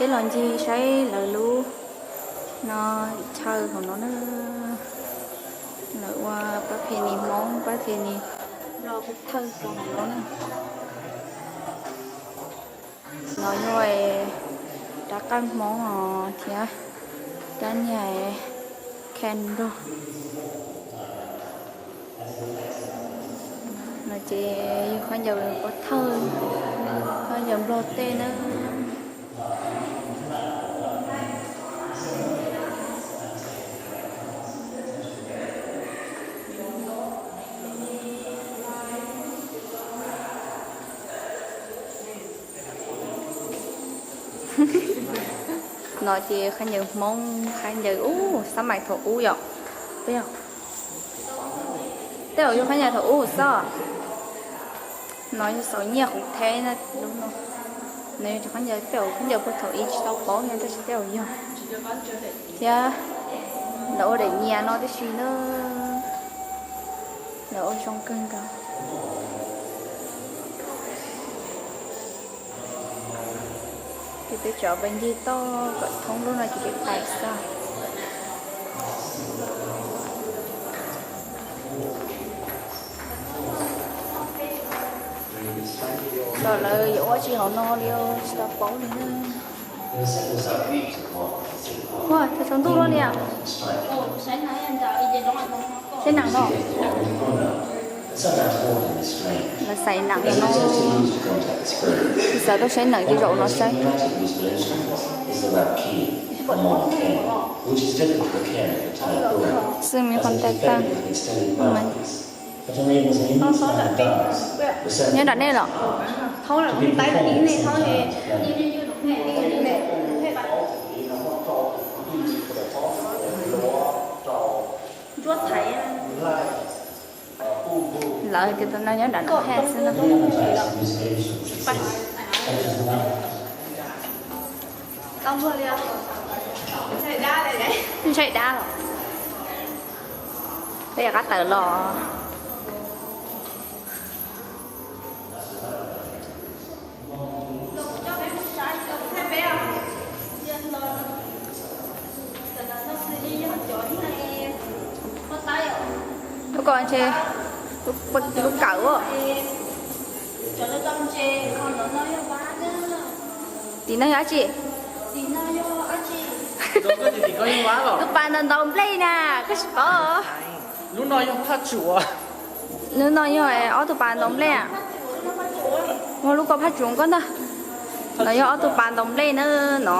Peb los ncig saib lawv lub no chaw hauv no na. Lawv ua pab phe nis Hmoob, pab phe nis Nplog pub thawj rau hauv no na. No yog rab qaj Hmoob os thiab rab niag candle. No ces yog khaub ncaws pov thawj, khaub ncaws Nplog tej na. No ces khaub ncaws Hmoob, khaub ncaws ub xab mais thaum ub yom. Peb, tej zaum yog khaub ncaws thaum ub xwb. No yog xaus nyiaj qhov theb na. No yog khaub ncaws, tej zaum khaub ncaws puag thaum ub tsis tau paub yog, tab sis tej zaum yog. Thiab lawv ua daim nyias no tib si na. Lawv ua zoo kawg nkaus. Ces peb cov pais ncig toj kom thoob lub no ces peb pais xwb. Los lawv yuav ua tsi hauv no li tsis tau paub li na. Ua, tsaus ntuj luaj li. Saib nees no. Lawv xaiv nees no. Xav tuaj saib nees ces zaum no saib. Xwb me qhov ntais tag. Nyob nram nej los? Lawv tias tus no nyob nram no haj xwb no. Ntshai dab los? Peb qab tawm los. Lub ko ntshe lub kawm. Tim no yog dab tsi? Tus pas ntaus ntaus nplej na, koj tsis paub. Lub no yog ob tug pas ntaus nplej. Ua lub ko phaj tsuam koj ntag. No yog ob tug pas ntaus nplej na no.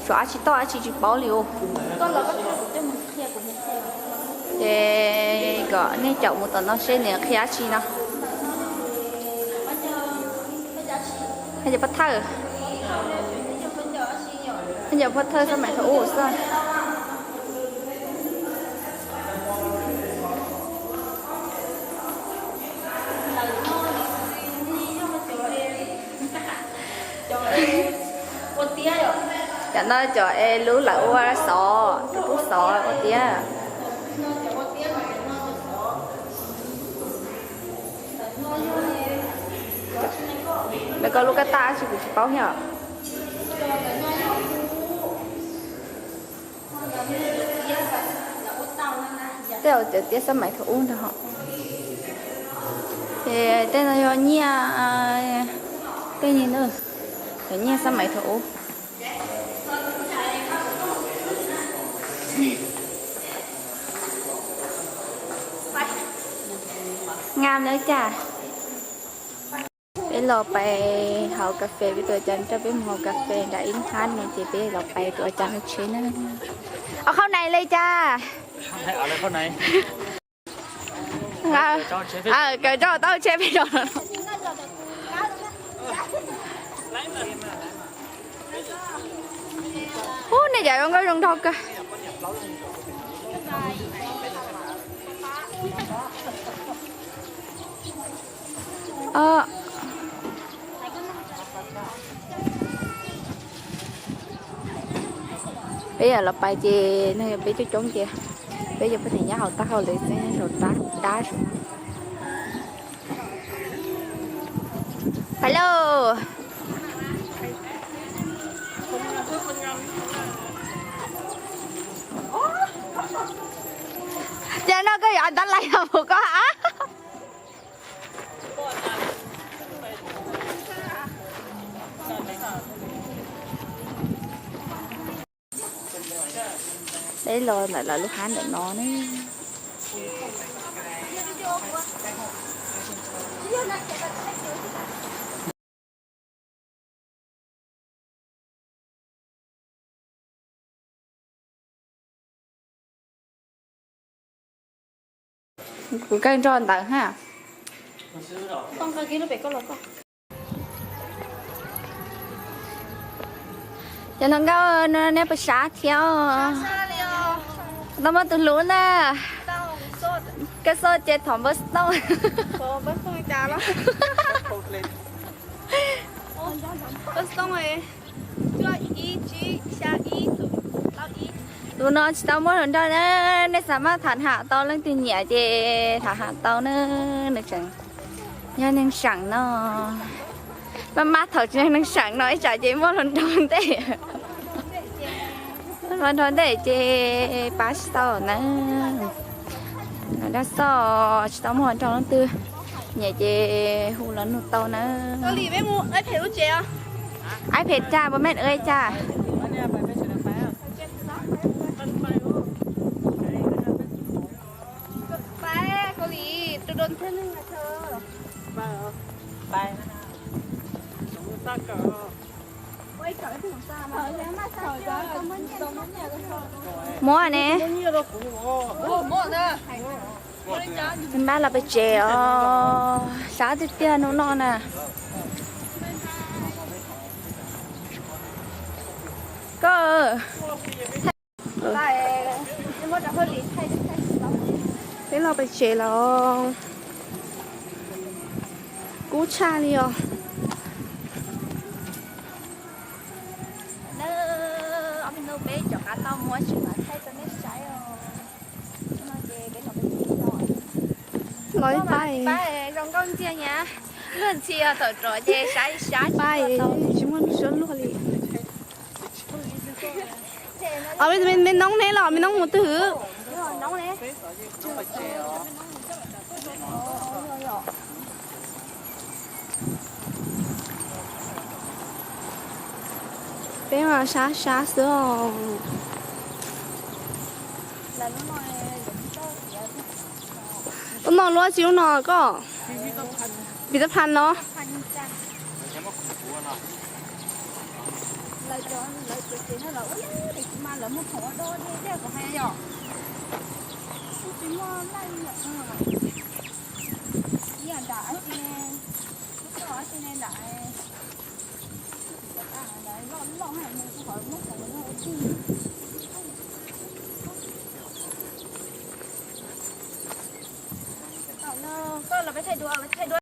Suav dab tsi toj dab tsi tsis paub li os. Ces kom nej caum mus tom no seb nws qhia dab tsi no. Haj yam pov thawj, haj yam pov thawj xab maim thaum ub xwb. Cov no cov es lub lawv ua xov, cov pub xov ua tiab. Lawv ko lub kab taj tsis kuv tsis paub thiab. Tej zaum cov tiab xab maim thaum ub ntag hos. Ces tej no yog nyiaj, tej ni na, cov nyiaj xab maim thaum ub. Nqa lawv cas. Peb los pais haus kas fes, peb tus cov nrog peb mus haus kas fes nram ib hab no ces peb los pais tus cov hauv tsheb na. Au, khau nais li cas? Kaw tso tau tsheb peb los. Ub, nej cov zoo nkauj zoo nraug kawg. Peb yog los pais ces neeg yog peb coob coob ces peb yuav poj niam nyob hauv taub hau lawv xwb, zaum dab dab. Pais lauj. Cov no koj yuav tab lais los mus koj hab. Peb los ntawm lawv lub hab ntawm no ne. Kuv kawg nrog ntawd ha. Cov hluas nkauj no nej puas sab thiab? Tau muaj tus hlub na. Koj xoj ces thov npawb xov tooj. Tus no tsis tau muaj hluas nraug na, nej xav maj tham ham tau, leej twg nyiam ces tham ham tau na. Nws tseem yog neeg seem no, maj maj thaum tsis yog neeg seem no ib tsam ces muaj hluas nraug ntej. Hluas nraug ntej ces pab tsis tau na. Dab xoj tsis tau muaj hluas nraug leej twg nyiam ces hu los nug tau na. Aib phem tag, puas meej ua cas? Muab ne. Npaj los pem tsev os, sab tiag tiag hnub no na. Koj, peb los pem tsev lawm, kub tshaj li os. Ob peb hnub peb rov qab tuaj muab tsev mas thaij rau nej saib os. Los ib pab, zoo nkauj ntxiag nyab, luag ntxhi tawm rov ces saib saib pab tsis muaj suab luag li. Me noob ne los me noob mus twg? Peb mas sab sab xwb os. Ub, no luaj tsis ub no koj. Pis tau phan no.